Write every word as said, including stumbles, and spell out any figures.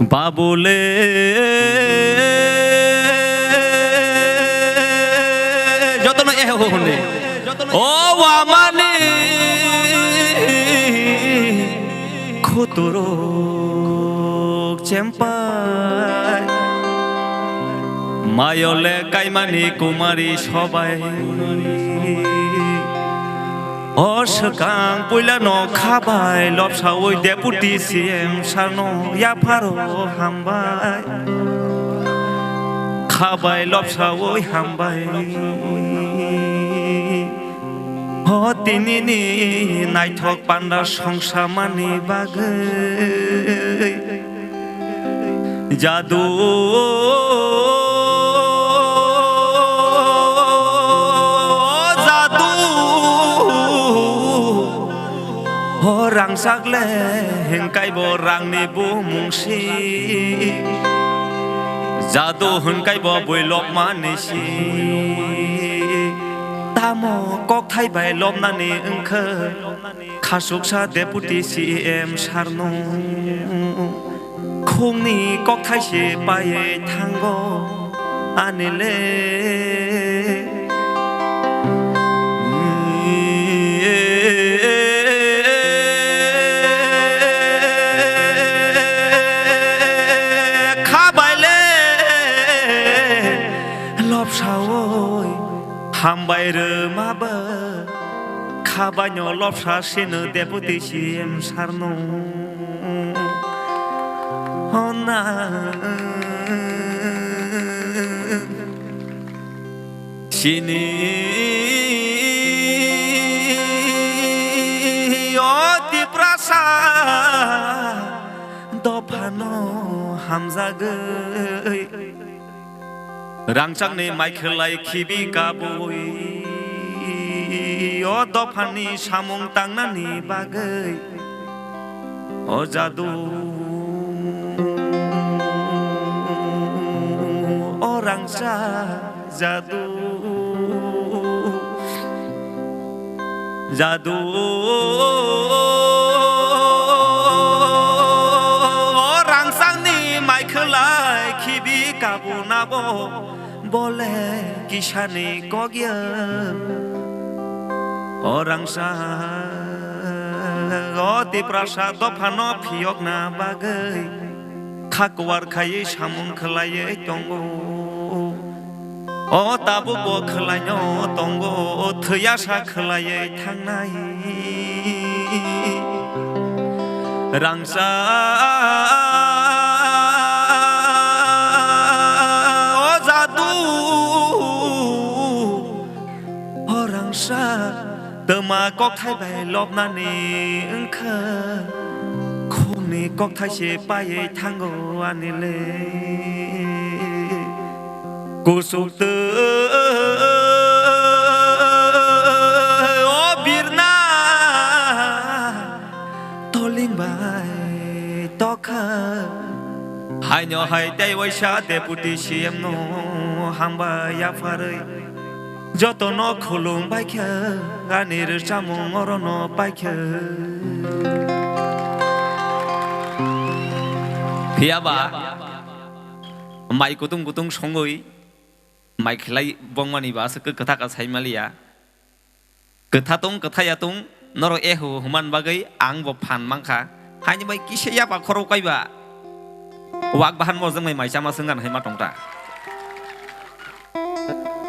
Babule, jotono eho hone. O wamani khuturuk chempai. Mayole kaimani kumari sobai. O swkang puila no khabai lobsawi Deputy C M sir no yapharo hambai. Khabai lobsawi hambai. O tini ni naithok panda songsamani bagwi. Jadu, jadu. O rangchak le hinkai bo rangni bumung si. Jadu hinkai bo bui lobmani si. Tamo kokthai bai lobnani wngkha. Khasuksa Deputy C M sir no khungni kokthai se paiwi thango ani le. Khabai le lobsawi hambai rwma ba. Khabaino lobsa sino Deputy C M sir no. Honna sini o Tiprasa dophano hamjagwi. Rangchakni maikhlai khibi kabui o dophani samung tangnani bagwi. O jadu, o rangchak jadu. Jadu, o rangchakni maikhlai khibi kabuna bo, bole kisani kokya. O rangchak, o Tiprasa dophano phiyokna bagwi kha kuar khaiwi samung khlaiwi tongo. O tabuk bo khwlaino tongo, thwiya sa khwlaiwi thangnai. Rangchak o jadu, o rangchak twma kokthai bai lobnani wngkha, khungni kokthai se paiwi thango ani le. Kusuk twi o birna toling bai tokha. Haino hai tei waisa Deputy C M no hambai yapharwi jotono khulum baikha, ani rwchapmung orono paikha. Phiya ba mai kutung kutung songwi mai khlai bongmani ba aswk kwtha ka sai maliya. Kwtha tong, kwtha ya tong, norok ehu human bagwi ang bo phan mankha. Haini bai kisa yapa khorok kaiba. Wak bahan bo jwngmai mai chama swnggan hai ma tongta.